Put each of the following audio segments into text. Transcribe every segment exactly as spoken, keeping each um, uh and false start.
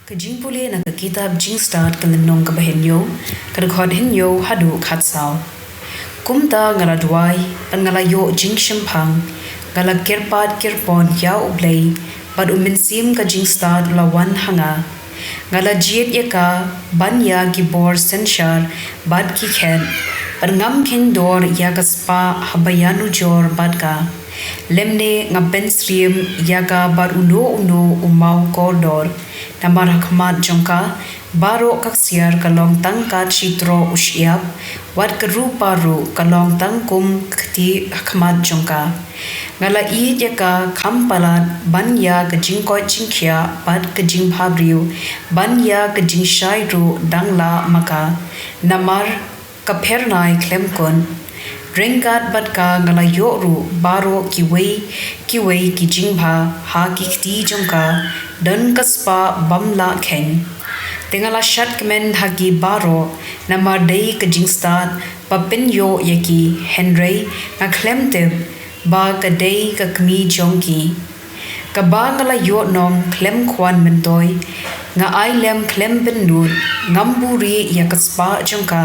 Ka jingpule na ka kitab Jingstad, ka lynnong kaba hynñiew, ka dkhot hynñiew haduh khatsaw. Kumta nga la duwai, bad nga la ïoh jingshemphang, nga la kyrpad kyrpon ïa U Blei, bad U Mynsiem ka jingstad u la wan ha nga. Nga la jied ïa ka ban ïa ki bor synshar bad ki khet, bad ngam kheiñ dor ïa ka spah haba ïanujor bad ka. Lymne nga pynsyriem ïa ka bad uno uno u maw kordor. Namar ha khmat jong ka baroh ka ksiar ka long tang kat shi troh u shyiap, wat ka rupa ruh ka long tang kum ka kti ha khmat jong ka. Nga la ïeit ïa ka kham palat ban ïa ka jingkoit jingkhiah bad ka jingbhabriew, ban ïa ka jingshai ruh dang lah ma ka. Namar ka phyrnai khlem kut. Ryngkat bad ka nga la ïoh ruh baroh kiwei kiwei ki jingbha ha ki kti jong ka, don ka spah bym lah kheiñ. Te nga la shad kmen ha ki baroh, namar dei ka jingstad ba pynïoh ïa ki, hynrei nga khlem tip ba ka dei ka kmie jong ki. Kaba nga la ïoh nong khlem khwan myntoi, nga ai lem khlem bynnud, ngam buhrieh ïa ka spah jong ka.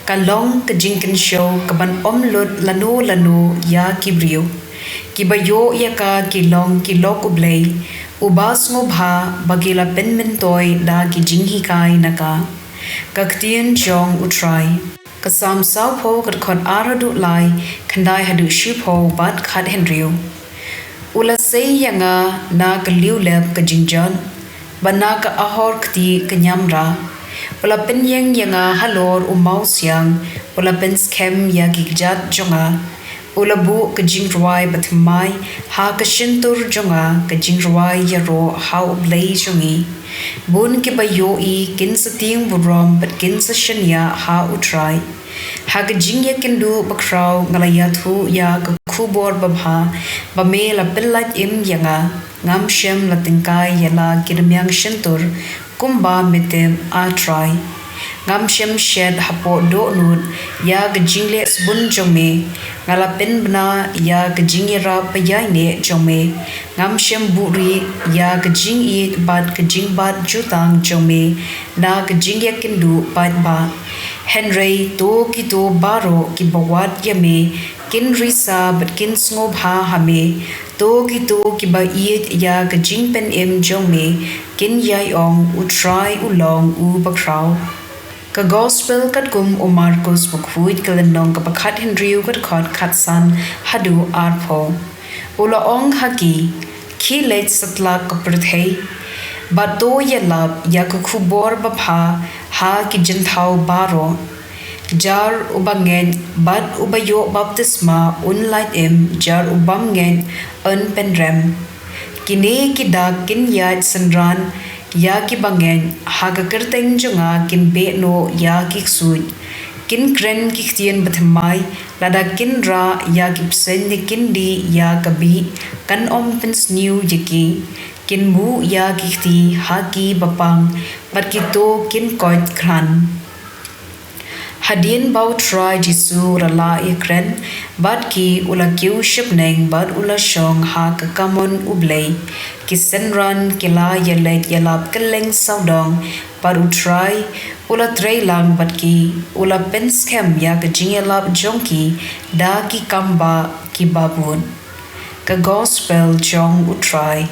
Ka long ka jingkynshew kaban ym lut lano lano ïa ki briew. Kiba ïoh ïa ka ki long ki lok U Blei, uba sngewbha, ba ki la pynmyntoi da ki jinghikai na ka. Ka ktien jong U Trai. Ka Salm sawphew, ka dkhot ar haduh lai, khyndai haduh shiphew bad khat hynriew. U la sei ïa nga na ka liewlep ka jingjot, bad na ka ahor kti ka ñiamra. U la pynïeng ïa nga halor u mawsiang, u la pynskhem ïa ki kjat jong nga. U la buh ka jingrwai bathymmai ha ka shyntur jong nga, ka jingrwai ïaroh ha U Blei jong ngi. Bun kiba ïohi kin sa tieng burom bad kin sa shaniah ha U Trai. Ha ka jingïakynduh bakhraw nga la ïathuh ïa ka khubor babha ba me la pynlait im ïa nga. Ngam shym la tyngkai ïa la ki rmiang shyntur, kumba me tip, A Trai. Ngam shym shet hapoh dohnud ïa ka jingleh sbun jong me. Nga la pynbna ïa ka jingïarap baïaineh jong me. Ngam shym buhrieh ïa ka jingïeit bad ka jingbat jutang jong me na ka jingïakynduh paidbah. Hynrei to kito baroh kiba wad ïa me kin risa bad kin sngewbha ha me. To kito kiba ïeit ïa ka jingpynim jong me kin ïai ong, U Trai u long u bakhraw. Ka Gospel katkum u Markos bakhuid, ka lynnong kaba khat hynriew, ka dkhot khatsan haduh arphew. U la ong ha ki, khie leit satlak ka pyrthei, bad to ïalap ïa ka khubor babha ha ki jynthaw baroh. Jar uba ngeit bad uba ïoh baptisma un lait im, jar u bym ngeit un pynrem. Kine ki dak kin ïaid synran ïa kiba ngeit, ha ka kyrteng jong nga kin beh noh ïa ki ksuid. Kin kren ki ktien bathymmai, lada kin rah ïa ki bseiñ ne kin dih ïa ka bih, kan ym pynsniew ïa ki. Kin buh ïa ki kti ha kiba pang, bad kito kin koit khlaiñ. Hadien ba U Trai Jisu u la lah ïakren bad ki, u la kiew shapneng bad u la shong ha ka kamon U Blei. Ki synran ki la ïaleit ïalap kylleng sawdong, bad U Trai u la trei lang bad ki, u la pynskhem ïa ka jingïalap jong ki da ki kambah kiba bud. Ka Gospel jong U Trai.